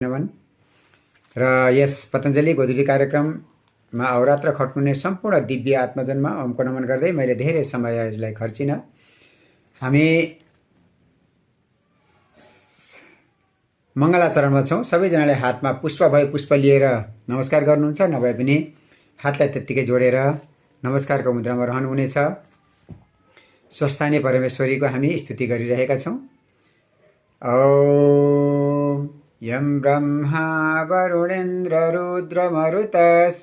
नमन र यस पतञ्जलि गोधुली कार्यक्रममा अहोरात्र खट्नुहुने सम्पूर्ण दिव्य आत्मजन्म ओमको नमन गर्दै मैले धेरै समय यसलाई खर्चिन। हामी मङ्गलाचरणमा छौँ। सबैजनाले हातमा पुष्प भए पुष्प लिएर नमस्कार गर्नुहुन्छ, नभए पनि हातलाई त्यत्तिकै जोडेर नमस्कारको मुद्रामा रहनुहुनेछ। स्वस्थानी परमेश्वरीको हामी स्तुति गरिरहेका छौँ। ॐ यं ब्रह्मा वरुणेन्द्र रुद्रमरुतस्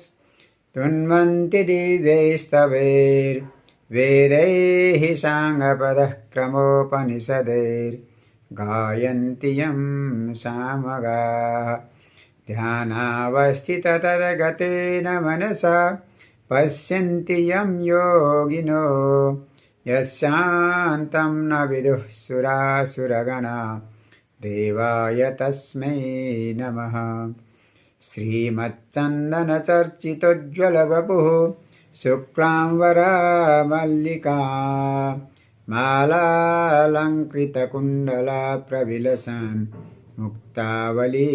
तुन्वन्ति दिव्यैस्तवैर्वेदैः साङ्गपदः क्रमोपनिषदैर्गायन्ति यं सामगाः। ध्यानावस्थित तद्गतेन मनसा पश्यन्ति यं योगिनो यस्यान्तं न विदुः सुरासुरगणा देवाय तस्मै नमः। श्रीमच्चन्दनचर्चितोज्ज्वलवपुः शुक्लाम्बरमल्लिका मालालङ्कृतकुण्डला प्रविलसन् मुक्तावली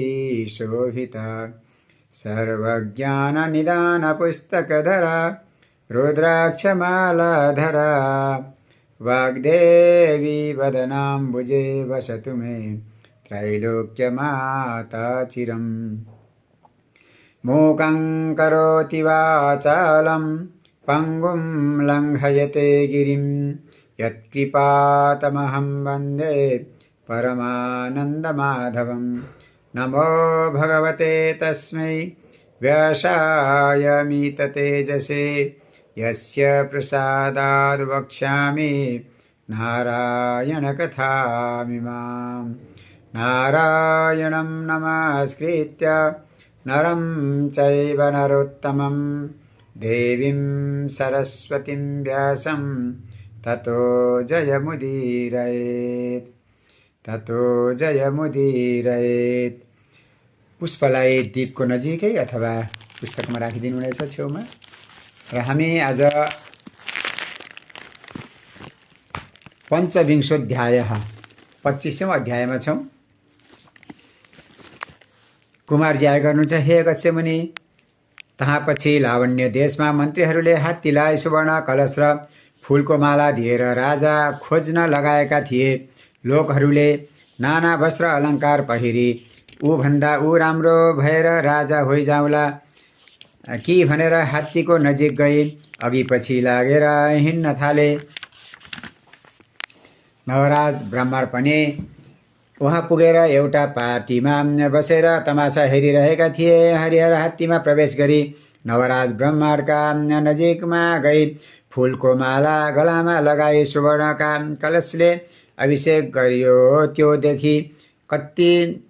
शोभिता। सर्वज्ञाननिदानपुस्तकधरा रुद्राक्षमालाधरा वाग्देवी वदनाम्बुजे वसतु मे त्रैलोक्यमाता चिरम्। मूकं करोति वाचालं पङ्गुं लङ्घयते गिरिं यत्कृपातमहं वन्दे परमानन्दमाधवं। नमो भगवते तस्मै व्यासाय मीततेजसे यस्य प्रसादाद् वक्ष्यामि नारायणकथामिमाम्। नारायणं नमस्कृत्य नरं चैव नरोत्तमं देवीं सरस्वतीं व्यासं ततो जयमुदीरयेत्। पुष्पलाई दीपको नजिकै अथवा पुस्तकमा राखिदिनु हुनेछ छेउमा। र हामी आज पञ्चविंशोऽध्याय 25औं अध्यायमा छौँ। कुमारजी आए गर्नुहुन्छ, हे अगस्त्यमुनि, तहाँपछि लावण्य देशमा मन्त्रीहरूले हात्तीलाई सुवर्ण कलश र फूलको माला दिएर राजा खोज्न लगाएका थिए। लोकहरूले नाना वस्त्र अलङ्कार पहिरी ऊभन्दा ऊ राम्रो भएर राजा होइजाउँला कि भनेर हात्तीको नजिक गई अघि पछि लागेर हिँड्न थाले। नवराज ब्राह्मण पनि वहाँ पुगेर एउटा पार्टीमा बसेर तमासा हेरिरहेका थिए। हरिहर हात्तीमा प्रवेश गरी नवराज ब्राह्मणका नजिकमा गई फूलको माला गलामा लगाई सुवर्णका कलशले अभिषेक गरियो। त्यो देखि कति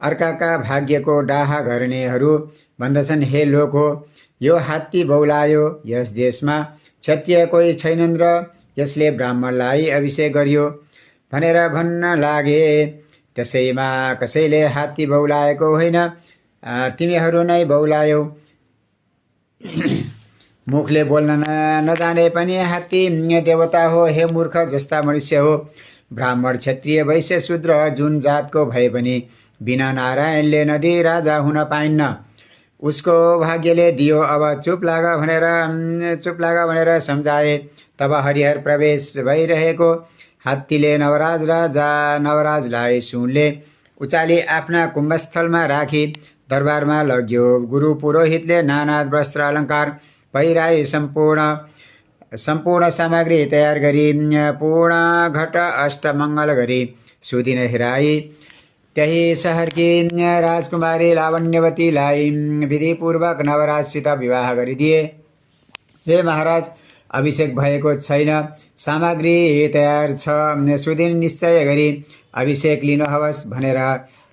अर्काका भाग्यको डाहा गर्नेहरू भन्दछन्, हे लोक हो, यो हात्ती बौलायो। यस देशमा क्षत्रिय कोही छैनन् र यसले ब्राह्मणलाई अभिषेक गरियो भनेर भन्न लागे। त्यसैमा कसैले हात्ती बौलाएको होइन, तिमीहरू नै बौलायौ। मुखले बोल्न नजाने पनि हात्ती देवता हो। हे मूर्ख जस्ता मनुष्य हो। ब्राह्मण, क्षत्रिय, वैश्य, शूद्र जुन जातको भए पनि बिना नारायणले नदी राजा हुन पाइन्न। उसको भाग्यले दियो, अब चुप लाग भनेर सम्झाए। तब हरिहर प्रवेश भइरहेको हात्तीले नवराजलाई सुनले उचाली आफ्ना कुम्भस्थलमा राखी दरबारमा लग्यो। गुरु पुरोहितले नाना वस्त्र अलङ्कार पहिराई सम्पूर्ण सामग्री तयार गरी पूर्ण घट अष्टमङ्गल गरी सुदिन हेराई। त्यही शहरकी राजकुमारी लावण्यवतीलाई विधिपूर्वक नवराजसित विवाह गरिदिए। हे महाराज, अभिषेक भएको छैन, सामग्री तयार छ, सुदिन निश्चय गरी अभिषेक लिनुहोस् भनेर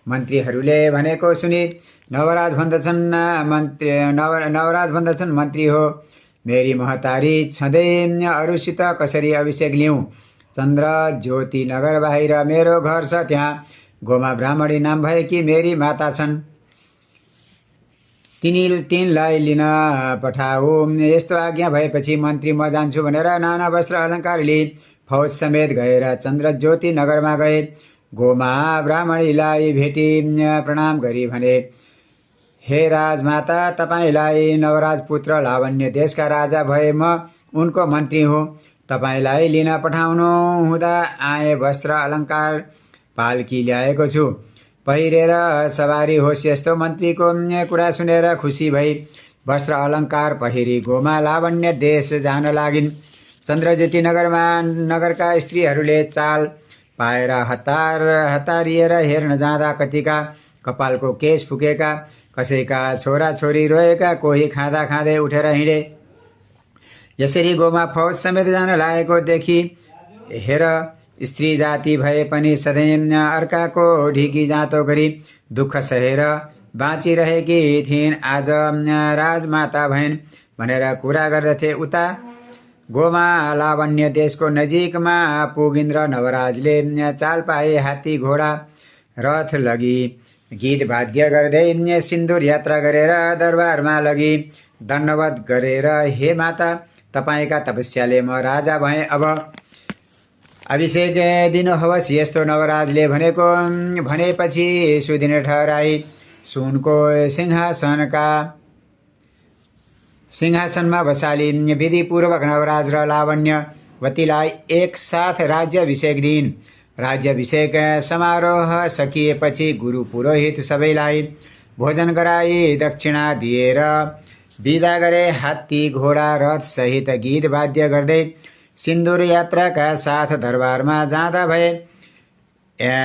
मन्त्रीहरूले भनेको सुनि नवराज भन्दछन्, मन्त्री हो, मेरी महतारी छँदै अरूसित कसरी अभिषेक लिऊँ? चन्द्र ज्योति नगर बाहिर मेरो घर छ, त्यहाँ गोमा ब्राह्मणी नाम भएकी मेरी माता छन्, तिनलाई लिन पठाऊ। यस्तो आज्ञा भएपछि मन्त्री म जान्छु भनेर नाना वस्त्र अलङ्कार लिई फौज समेत गएर चन्द्रज्योति नगरमा गए। गोमा ब्राह्मणीलाई भेटी प्रणाम गरी भने, हे राजमाता, तपाईँलाई नवराज पुत्र लावण्य देशका राजा भए म उनको मन्त्री हुँ। तपाईँलाई लिन पठाउनु हुँदा आए वस्त्र अलङ्कार पालकी ल्याएको छु। पहिरेर सवारी होस् यस्तो मन्त्रीको कुरा सुनेर खुसी भई वस्त्र अलङ्कार पहिरी गोमा लावण्य देश जान लागिन्। चन्द्रज्योति नगरका स्त्रीहरूले चाल पाएर हतारिएर हेर्न जाँदा कतिका कपालको केश फुकेका, कसैका छोरा छोरी रोएका, कोही खाँदा खाँदै उठेर हिँडे। यसरी गोमा फौज समेत जान लागेको देखि हेर स्त्री जाति भए पनि सधैँ अर्काको ढिकी जाँतो गरी दुःख सहेर बाँचिरहेकी थिइन्। आज राजमाता भइन् भनेर कुरा गर्दथे। उता गोमा लावण्य देशको नजिकमा पुगिन्द्र नवराजले चाल पाए हात्ती घोडा रथ लगी गीत वाद्य गर्दै सिन्दुर यात्रा गरेर दरबारमा लगी दण्डवत गरेर, हे माता, तपाईँका तपस्याले म राजा भएँ, अब अभिषेक दिनुहोस्। यस्तो नवराजले भनेपछि सुदिन ठहराई सुनको सिंहासनमा बसालिन्। विधिपूर्वक नवराज र लावण्यवतीलाई एकसाथ राज्याभिषेक दिइन्। राज्याभिषेक समारोह सकिएपछि गुरु पुरोहित सबैलाई भोजन गराई दक्षिणा दिएर बिदा गरे। हात्ती घोडा रथ सहित गीत वाद्य गर्दै सिन्दूर यात्राका साथ दरबारमा जाँदा भए।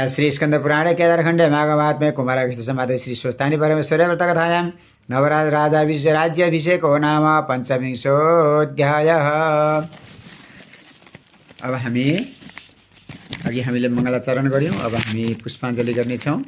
श्री स्कंद पुराणे केदारखण्डे माघमात्मे कुमाराभिषेक समाधि श्री स्वस्थानी परमेश्वरे व्रत कथायां नवराज राज्याभिषेको नाम पञ्चविंशोऽध्यायः। अब हामीले मङ्गलाचरण गऱ्यौँ। अब हामी पुष्पाञ्जली गर्नेछौँ।